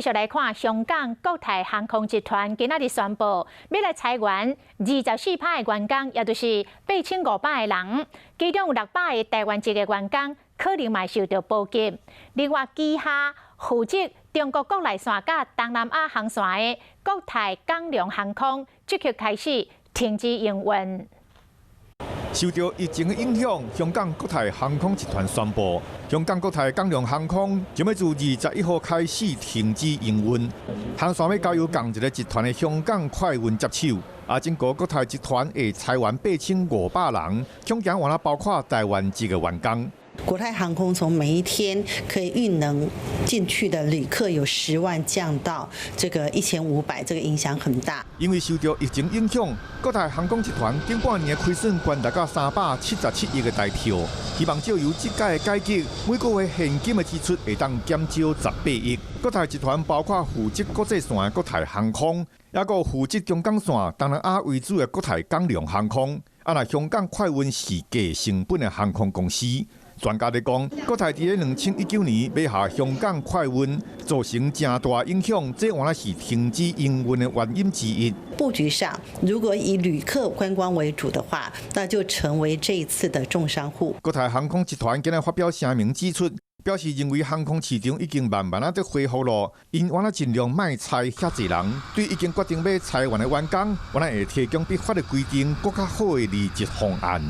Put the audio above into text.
繼續來看香港國泰航空集團今仔日宣布，欲來裁員24趴的員工，也就是8500個人，其中有600個台灣籍的員工可能嘛受著波及。另外，旗下負責中國國內線佮東南亞航線的國泰港龍航空，即刻開始停止營運。受著疫情的影響，香港國泰航空集團宣布，香港國泰港龍航空將欲自21號開始停止營運，航線欲交由仝一个集團的香港快運接手。啊，整個國泰集團會裁員8500人，恐驚原來包括台灣籍的員工。國泰航空從每一天可以運能進去的旅客有10萬降到這個1500，這個影響很大。因為受著疫情影響，國泰航空集團頂半年的虧損懸達到377億的台票，希望藉由這屆的改革，每個月現金的支出會當減少18億。國泰集團包括負責國際線的國泰航空，抑閣負責中港線、東南亞為主的國泰港龍航空，啊，若香港快運是低成本的航空公司。專家咧講，國泰佇咧2019年買下香港快運，造成誠大影響，這原來是停止營運的原因之一。布局上，如果以旅客觀光為主的話，那就成為這一次的重傷戶。國泰航空集團今日發表聲明指出，表示認為航空市場已經慢慢仔佇恢復囉，𪜶原來盡量莫裁遐濟人，對已經決定欲裁員的員工，原來會提供比法律規定閣較好的離職方案。